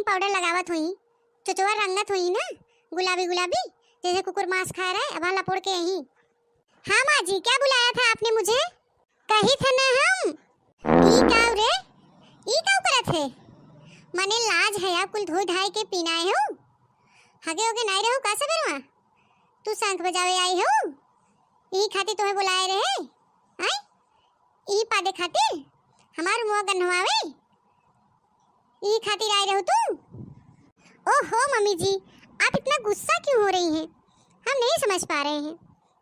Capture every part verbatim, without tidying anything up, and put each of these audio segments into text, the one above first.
पाउडर लगावत होई, चोचवा रंगत होई ना, गुलाबी गुलाबी, जैसे कुकुर मांस खाए रहे, अब लपोड़ के यही। हाँ माँ जी, क्या बुलाया था आपने मुझे? कही थे ना हम। ई काऊ रे, ई काऊ करत है? मने लाज है, आप कुल धोई धाई के पीनाए हो, हगे होगे नाई रहो का सबेरवा? तू शंख बजावे आई हो, ई खातिर तुम्हें बुलाए रहे, आय? ई पादे खातिर हमार मुआ गन्हवावे, ई खातिर आए रहो तू? ओहो मम्मी जी, आप इतना गुस्सा क्यों हो रही हैं? हम नहीं समझ पा रहे हैं।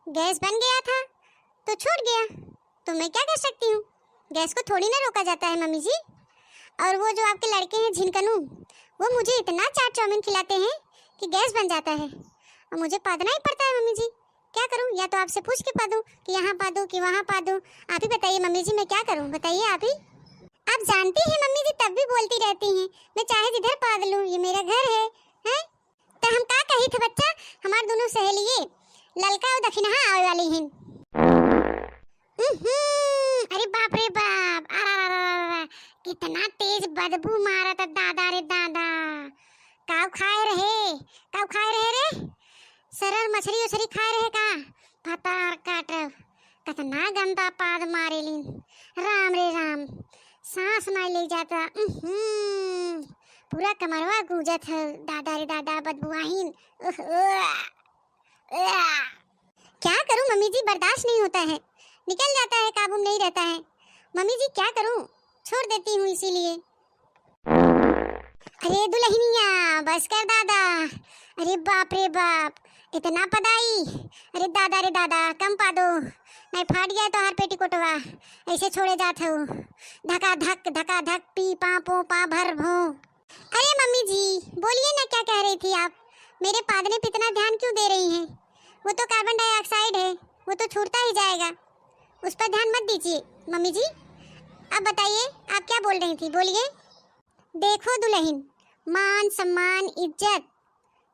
गैस बन गया था तो छूट गया, तो मैं क्या कर सकती हूँ? गैस को थोड़ी ना रोका जाता है मम्मी जी। और वो जो आपके लड़के हैं झिनकनू, वो मुझे इतना चाट चाउमीन खिलाते हैं कि गैस बन जाता है और मुझे पादना ही पड़ता है मम्मी जी। क्या करूँ, या तो आपसे पूछ के पादूँ कि यहाँ पादूँ कि वहाँ पादूँ? आप ही बताइए मम्मी जी, मैं क्या करूँ, बताइए आप ही। आप जानती हैं मम्मी जी तब भी बोलती रहती हैं, मैं चाहे जिधर पाद लूँ, ये मेरा घर है, हैं? तो हम का कही थे बच्चा, हमार दोनों सहेलिये ललका और दखिनहा आवे वाली हैं। उहुं, अरे बाप रे बाप, अरे, कितना तेज बदबू मारत दादा रे दादा। काऊ खाए रहे, काऊ खाए रहे रे? सरर मछरी उछरी खाए रहे का? भतार काट, कितना गंदा पाद मारेलिन। राम रे राम, सांस नाई ले जाता। उहुं, पूरा कमरवा गूंजत है, दादा रे दादा, बदबू आइन। उह, उह, उह। क्या करूं मम्मी जी, बर्दाश्त नहीं होता है, निकल जाता है, काबू में नहीं रहता है। मम्मी जी क्या करूं, छोड़ देती हूँ इसीलिए। अरे दुल्हनिया, बस कर दादा। अरे बाप रे बाप, इतना पदाई। अरे दादा रे दादा, कम पादो, नहीं फाट गया तोहार पेटीकोटवा। ऐसे छोड़े जात हो, धका धक, धका धक, पी पा पो पा भर भो। अरे मम्मी जी, बोलिए ना, क्या कह रही थी आप? मेरे पादने पे इतना ध्यान क्यों दे रही हैं? वो तो कार्बन डाइऑक्साइड है, वो तो छूटता ही जाएगा, उस पर ध्यान मत दीजिए। मम्मी जी, अब बताइए, आप क्या बोल रही थी, बोलिए। देखो दुल्हन, मान सम्मान इज्जत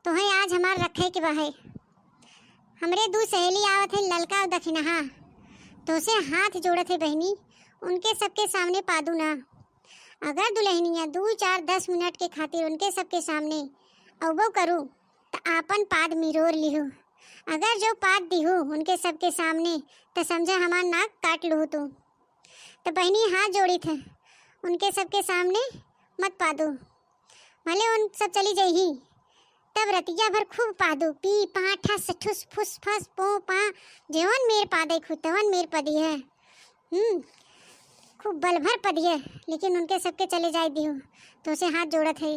तोहे आज हमार रखे के बा है। हमरे दू सहेली आवत है, ललका और दखिनहा, तोसे हाथ जोड़त है बहिनी, उनके सबके सामने पादू ना। अगर दुल्हनिया दू चार दस मिनट के खातिर उनके सबके सामने अउबो करू, त आपन पाद मिरोर लिहू। अगर जो पाद दिहू उनके सबके सामने, त समझा हमार नाक काट लूहू तू। त बहिनी हाथ जोड़ी थे, उनके सबके सामने मत पादू। भले उन सब चली जइही, तब रतिया भर खूब पादू, पी पा ठस ठुस फुस फस पो पा, जेवन मेर पादे खु तवन मेर पदी है। हम्म, खूब बल भर पदिए, लेकिन उनके सबके चले जाए दियो, तोसे हाथ जोड़त है।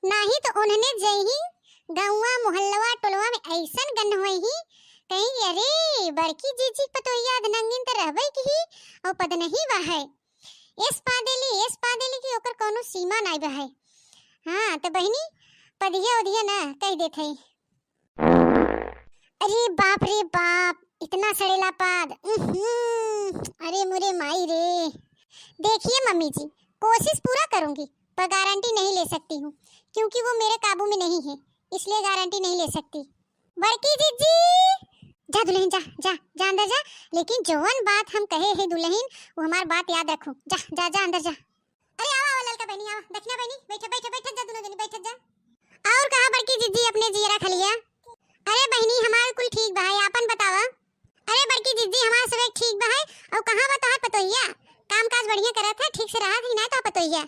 नाही तो उन्हने जइही गौवा मोहल्लवा टोलवा में ऐसन गन्हवइही, कहीं अरे बड़की जीजी पतोहिया अधनंगिन त रहबे की और पद नहीं बा है। एस पादेली, एस पादेली की ओकर कौनो सीमा नाई बा है। हाँ, त बहिनी, पदिया उदिया ना कह देत है। अरे बाप रे बाप, इतना सड़ेला पाद। उहुं, अरे मुरे माई रे। देखिए मम्मी जी, कोशिश पूरा करूंगी, पर गारंटी नहीं ले सकती हूँ, क्योंकि वो मेरे काबू में नहीं है, इसलिए गारंटी नहीं ले सकती। बड़की जीजी, जा दुल्हन, जा, जा, जा अंदर जा। लेकिन जवन बात हम कहे है दुल्हन, वो हमार बात याद रखो। जा, जा, जा अंदर जा। अरे आवा, आवा ललका बहिनी, आवा। दखिना बहिनी, बैठे, बैठे, बैठे जा, दुनो जनी बैठे जा। और कहा बड़की जीजी अपने जियरा खलिया? अरे बहिनी, हमार कुल ठीक बा है, आपन बतावा। अरे बड़की जीजी, हमार सब एक ठीक बा है। और कहाँ बा तोहार पतोहिया? काम काज बढ़िया करत है, ठीक से रहत है ना तो पतोहिया?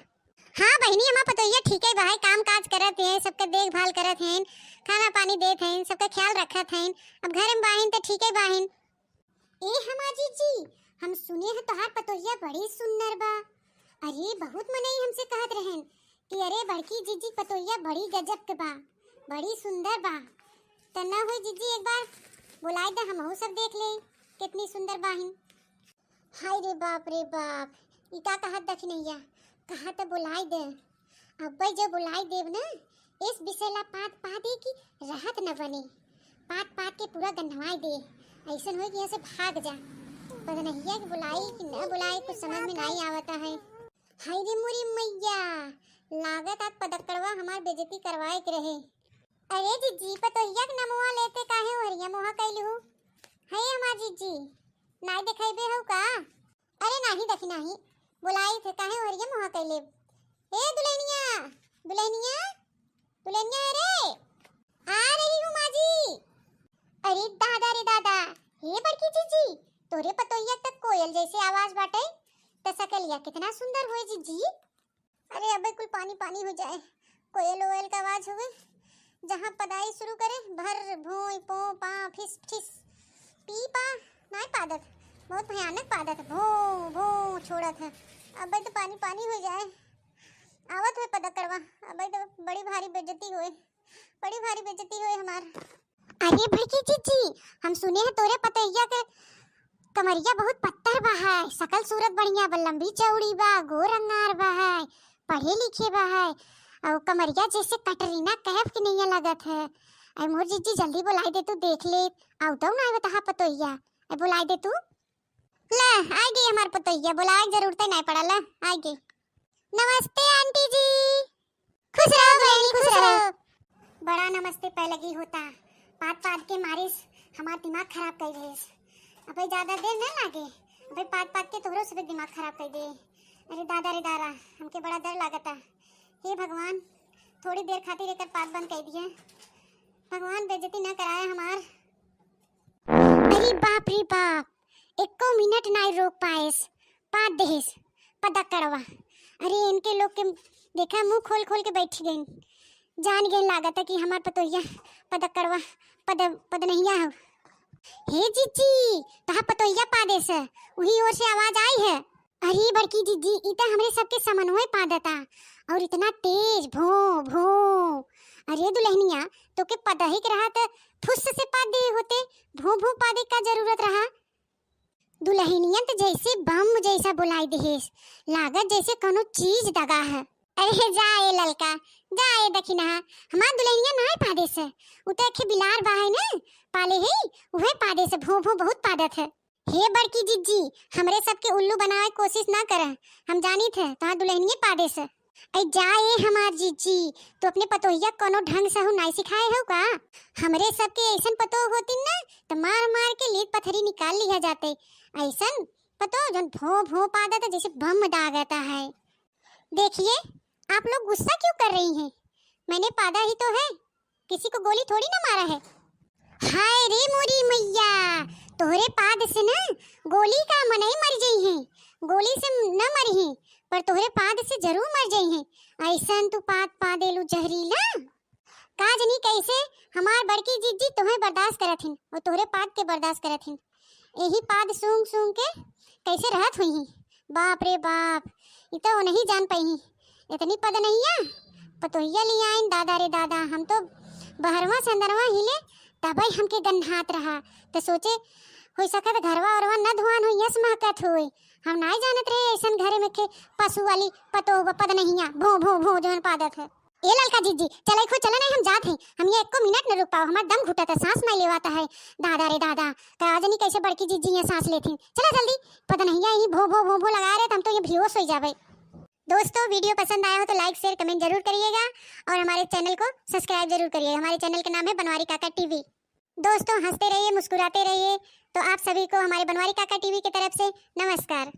हाँ बहिनी, हमार पतोहिया ठीक है बा है, काम काज करत है, सबके देखभाल करत हैं, खाना पानी देत हैं, सबका ख्याल रखत हैं। अब घर में बाहिन तो ठीक है बाहिन। ए हमार जीजी, हम सुने हैं तोहार पतोहिया बड़ी सुंदर बा। अरे बहुत मनई हमसे कहत रहन कि अरे बड़की जीजी पतोहिया बड़ी गजब के बा, बड़ी सुंदर बा। त ना होई जीजी, एक बार बुलाई द, हमहू सब देख ले कितनी सुंदर बाहिन। हाय रे बाप रे बाप, ई का कहत दखिनैया, कहा त बुलाई दे। अब्बे जब बुलाई देब ना, इस बिसेला पाद पादे की राहत न बने। पाद पाद के पूरा गन्हवाई दे। ऐसन होई कि यहाँ से भाग जा। पदनहिया के बुलाई कि न बुलाई, कुछ समझ में नहीं आवता है। हाय रे मोरी मैया, लागत आज पदकड़वा हमार बेइज्जती करवाए के रहे। अरे जीजी, पतोहिया के नमवा लेते काहे ओहरिया मुहा कैलू? हे हमार जीजी, नाई देखाइबे हो का? अरे नाही देखी नाही, बुलाई थे काहे ओहरिया मुहा कैले? ए दुल्हनिया, दुल्हनिया। दुल्हनिया है रे, आ रही हूँ माँ जी। अरे दादा रे दादा, हे बड़की जीजी, तोरे पतोहिया तक कोयल जैसे आवाज बाटे, त सकलिया कितना सुंदर होए जीजी। अरे अबे कुल पानी पानी हो जाए, कोयल ओयल का आवाज हुए, जहाँ पदाई शुरू करे, भर भोई पो पा फिस फिस पी पा, नाय पादत, बहुत भयानक पादत, भो भो छोड़त है। अबे तो पानी पानी हो जाए, आवत है पदकड़वा, अबे तो बड़ी भारी बेइज्जती होए, बड़ी भारी बेइज्जती होए हमार। अरे बड़की जीजी, हम सुने हैं तोरे पतोहिया के कमरिया बहुत पत्थर बा है, सकल सूरत बढ़िया बा, लंबी चौड़ी बा, गोर अंगार बा है, पढ़े लिखे बा है, और कमरिया जैसे कटरीना कैफ के नैया लगत है। अरे मोर जीजी, जल्दी बुलाई दे तू, देख ले, आउ तो ना आवे तहार पतोहिया। अरे बुलाई दे तू। ले, आ गई हमार पतोहिया, बुलाए के जरूरत ही नहीं पड़ा, ले, आ गई। नमस्ते आंटी जी। खुश रहो बहनी, खुश रहो। बड़ा नमस्ते पै लगी होता, पाद पाद के मारिस हमार दिमाग खराब कर देस। अबे ज्यादा देर न लागे, अबे पाद पाद के तोहरो सब दिमाग खराब कर दे। अरे दादा रे दादा, हमके बड़ा डर लागता। हे भगवान, थोड़ी देर खातिर एकर पाद बंद कर दिया। भगवान बेइज्जती न कराए हमार। अरे बाप रे बाप, एको मिनट नाई रोक पाएस, पाद देहेस पदकड़वा। अरे इनके लोग के देखा, मुंह खोल खोल के बैठ गइन। जान गइन लागत है कि हमार पतोहिया पदकड़वा पद पदनहिया हो। हे जीजी, तहार पतोहिया पादेस, उही ओर से आवाज आई है। अरे बड़की जीजी, ई त हमरे सबके समनवे पादता, और इतना तेज भों भों। अरे दुल्हनिया, तोके पदही के रहा त फुस से पाद दे होते, भों भों पादे का जरूरत रहा? दुल्हनिया त जैसे बम जैसा बुलाई देहेस, लागत जैसे कोनो चीज दगा है। अरे जा ए ललका, जा ए दखिनहा, हमार दुल्हनिया नाय पादेस, उ त एक बिलार बा है न, पाले है, उहे पादेस, भों भों बहुत पादत है। हे बड़की जिज्जी, हमरे सबके उल्लू बनावे के कोशिश ना करे, हम जानित है तोहार दुल्हनिये पादेस। ऐ जा ए हमार जिज्जी, तू अपने पतोहिया कोनो ढंग से हु नाई सिखाए हो का? हमरे सबके ऐसन पतोह होतिन ना, त मार मार के लीद पथरी निकाल लिया जाते। ऐसन पतोह जौन भों भों पादत है, जैसे बम दागता है। देखिए, आप लोग गुस्सा क्यों कर रही हैं? मैंने पादा ही तो है, किसी को गोली थोड़ी ना मारा है। हाय रे मोरी मैया, तोहरे पाद से ना गोली का मनई मर जइहें, गोली से न मरिहें, पर तोहरे पाद से जरूर मर जइहें। ऐसन तू पाद पादेलू जहरीला। का जनी कैसे हमार बड़की जिज्जी तोहे बर्दाश्त करत हिन और तोहरे पाद के बर्दाश्त करत हिन। यही पाद सूंघ सूंघ के कैसे रहत हुई ही। बाप रे बाप, इ तो नहीं जान पाई ही। इतनी पदनहिया पतोहिया ले आइन, दादा रे दादा, हम तो बहरवा से अंदरवा हिले तबे हमके गन्हात रहा। तो सोचे, हो सकत घरवा औरवा न धुआन हुई, यस महकत हुई। हम नाई जानत रहे ऐसन घरे में के पशु वाली पतोह बा, पदनहिया, भों भों भों जौन पादत है। ए ललका जिज्जी, चलै खो, चला नहीं, हम जात हैं। हम ये एको मिनट न रुक पाओ, हमार दम घुटत है, सांस नहीं लेवाता है। दादा रे दादा, का जनी कैसे बड़की जिज्जी ये सांस लेती। चला जल्दी, पदनहिया यही भों भों भों भों लगा रहे, तो हम तो ये बेहोश हो जावे। दोस्तों, वीडियो पसंद आया हो तो like, share, comment जरूर करिएगा और हमारे चैनल को subscribe जरूर करिएगा। हमारे चैनल का नाम है बनवारी काका टीवी। दोस्तों, हंसते रहिए, मुस्कुराते रहिए। तो आप सभी को हमारे बनवारी काका टीवी की तरफ से नमस्कार।